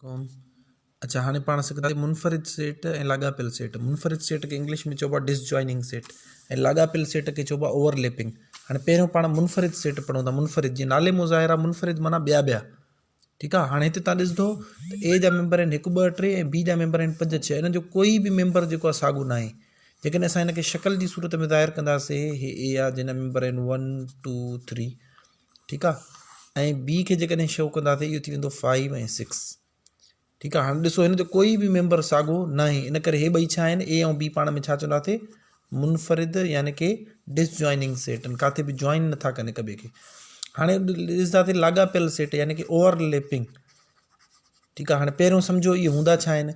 ڪوم اڇا هاڻي پاڻ سکنداسين منفرد سيٽ ۽ لاڳاپيل سيٽ منفرد سيٽ کي انگلش ۾ چئبو آهي ڊس جوائننگ سيٽ ۽ لاڳاپيل سيٽ کي چئبو آهي اوور ليپنگ هاڻي پهريون پاڻ منفرد سيٽ پڙهون ٿا منفرد جي نالي مون ظاهر آهي منفرد معنيٰ ٻيا ٻيا ٺيڪ آهي هاڻي هتي تان ڏسندو ته اي جا ميمبر آهن هڪ ٻه ٽي ۽ بي جا ميمبر آهن پنج ڇهه انهن جو ڪوئي به ميمبر جيڪو آهي ساڳو ناهي جيڪڏهن اسان هن کي شڪل جي صورت ۾ ظاهر ڪنداسي هي اي آهي جنهن جا ميمبر آهن ون ٽو ٿري ٺيڪ آ ۽ بي کي جيڪڏهن شو ڪنداسين اهو ٿي ويندو فائيو ۽ سڪس ٺيڪ آ هاڻي ڏسو هن جو ڪوئي به ميمبر ساڳو ناهي ان ڪري هي ٻئي ڇا آهن اي ۽ بي پاڻ ۾ ڇا چونداسين منفرد يعني ڪي ڊس جوائننگ سيٽ آهن ڪاٿي به جوائن نٿا ڪن هڪ ٻئي کي هاڻي ڏسنداسين لاڳاپيل سيٽ يعني ڪي اوور ليپنگ ٺيڪ آ هاڻي پهريون سمجھو اهي هوندا ڇا آهن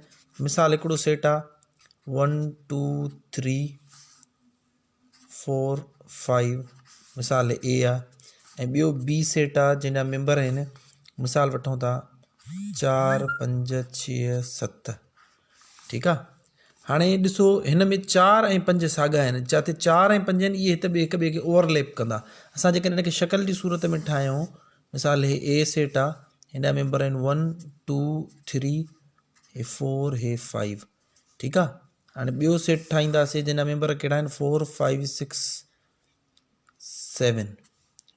مثال هڪڙو سيٽ آ one two three four five مثال اي آ ۽ ٻيو بي سيٽ آ جنهن جا ميمبر آهن مثال وٺون ٿا چار پنج ڇهه ست ٺيڪ آ هاڻي ڏسو هن ۾ چار ۽ پنج ساڳا آهن جاتي چار ۽ پنج آهن اهي هت به هڪ ٻئي کي اوور ليپ ڪندا اسان جيڪڏهن هن کي شڪل جي صورت ۾ ٺاهيون مثال هي اي سيٽ آ هن جا ميمبر آهن ون ٽو ٿري هي فور هي فائيو ٺيڪ آ هاڻي ٻيو سيٽ ٺاهينداسين جنهن جا ميمبر ڪهڙا آهن فور فائيو سڪس سيون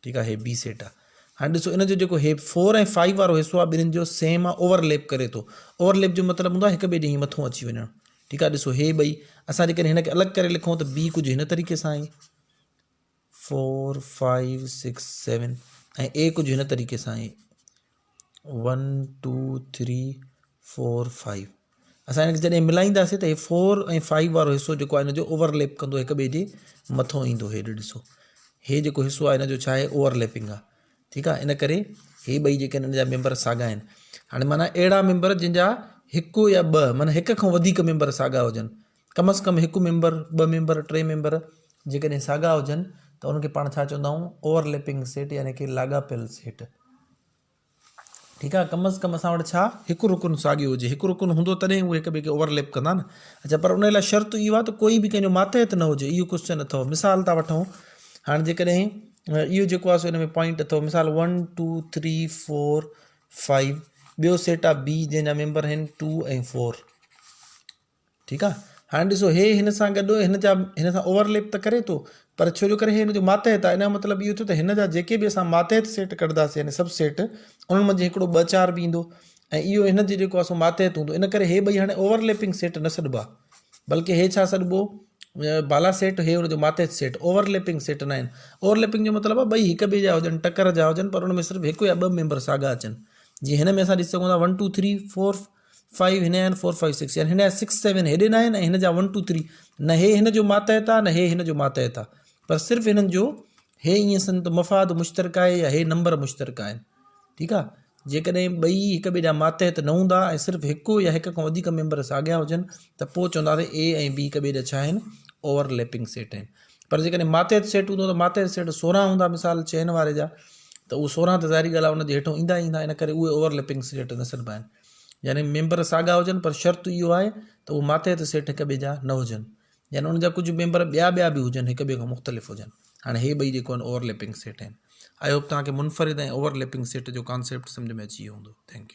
ٺيڪ آ هي بي سيٽ آ هاڻي ڏسو ان جو جيڪو هي فور ۽ فائيو وارو حصو آ ٻنهن جو سيم آ اوور ليپ ڪري ٿو اوور ليپ جو مطلب هوندو آ هڪ ٻئي جي هي مٿو اچي وڃڻ ٺيڪ آ ڏسو هي ٻئي اسان جيڪڏهن هن کي الڳ ڪري لکون ته بي ڪجهه هن طريقي سان آهي four five six seven ۽ A ڪجهه هن طريقي سان آهي one two three four five اسان هن کي جڏهن ملائينداسين ته هي فور ۽ فائيو وارو حصو جيڪو آهي هن جو اوور ليپ ڪندو هڪ ٻئي جي مٿو ايندو هيڏ ڏسو هي جيڪو حصو آهي هن جو ڇا آهي اوور ليپنگ آهي ٺيڪ آهي ان ڪري هي ٻئي جيڪي آهن ان جا ميمبر ساڳا آهن هاڻي معنيٰ اهڙا ميمبر جن جا هڪ يا ٻه معنيٰ هڪ کان وڌيڪ ميمبر ساڳا هجن ڪم از ڪم هڪ ميمبر، ٻه ميمبر، ٽي ميمبر جيڪڏهن ساڳا هجن ته انهن کي پاڻ ڇا چوندا آهيون اوور ليپنگ سيٽ يعني ڪي لاڳاپيل سيٽ. ٺيڪ آهي ڪم از ڪم اسان وٽ ڇا هڪ رڪن ساڳيو هجي هڪ رڪن هوندو تڏهن اهي هڪ ٻئي کي اوور ليپ ڪندا نه اڇا پر ان لاء شرط اهو آهي ته ڪوئي به ڪنهن جو ماتحت نه هجي اهو ڪوشچن اٿو مثال ٿا وٺون هاڻي جيڪڏهن اهو جيڪو آهي سو ان ۾ پوائنٽ اٿو مثال one two three four five ٻيو سيٽ آهي بي جنهن جا ميمبر آهن ٽو ۽ فور ٺيڪ آ هاڻي ڏسو هي هن سان گڏ هن جا هن سان اوور ليپ ته ڪري ٿو پر ڇو جو ڪري هي هن جو ماتحت آ ان جو مطلب اهو ٿيو ته هن جا جيڪي به اسان ماتحت سيٽ ڪڍنداسين يعني سب سيٽ انهن منجهه هڪڙو ٻه چار به ايندو ۽ اهو هن جي جيڪو آ سو ماتحت هوندو ان ڪري هي ٻئي هاڻي اوور ليپنگ سيٽ نه سڏبا بلڪه هي ڇا سڏبو بالا سيٽ هي هن جو ماتحت سيٽ اوور ليپنگ سيٽ نه آهن اوور ليپنگ جو مطلب آ ٻئي هڪ ٻئي جا هجن ٽڪر جا هجن پر ان ۾ صرف هڪ يا ٻه ميمبر ساڳا اچن جيئن هن ۾ اسان ڏسي سگهون ٿا one two three four five هن جا آهن فور فائيو سڪس يعني هن جا سڪس سيون هيڏي نه آهن ۽ هن جا ون ٽو ٿري نه هي هن جو ماتحت آهي نه هي هن جو ماتحت آهي پر صرف هنن جو هي ائين سمجھ ته مفاد مشترڪ آهي يا هي نمبر مشترڪ آهن ٺيڪ آهي جيڪڏهن ٻئي هڪ ٻئي جا ماتحت نه هوندا ۽ صرف هڪ يا هڪ کان وڌيڪ ميمبر ساڳيا هجن ته پوء چونداسين اي ۽ بي هڪ ٻئي جا ڇا آهن اوور ليپنگ سيٽ آهن پر جيڪڏهن ماتحت سيٽ هوندو ته ماتحت سيٽ 16 هوندا مثال چئن واري جا ته اهي 16 ته ظاهري ڳالهه آهي ان جي هيٺون ايندا ايندا ان ڪري اهي اوور ليپنگ سيٽ نه سڏبا آهن يعني ميمبر ساڳا هجن پر شرط اهو آهي ته اهي ماتحت سيٽ هڪ ٻئي جا نه هجن يعني ان جا ڪجهه ميمبر ٻيا ٻيا به هجن هڪ ٻئي کان مختلف هجن هاڻي هي ٻئي جيڪو آهن اوور ليپنگ سيٽ آهن I hope توهان کي منفرد ۽ اوور ليپنگ سيٽ جو ڪانسيپٽ سمجھ ۾ اچي ويو هوندو thank you.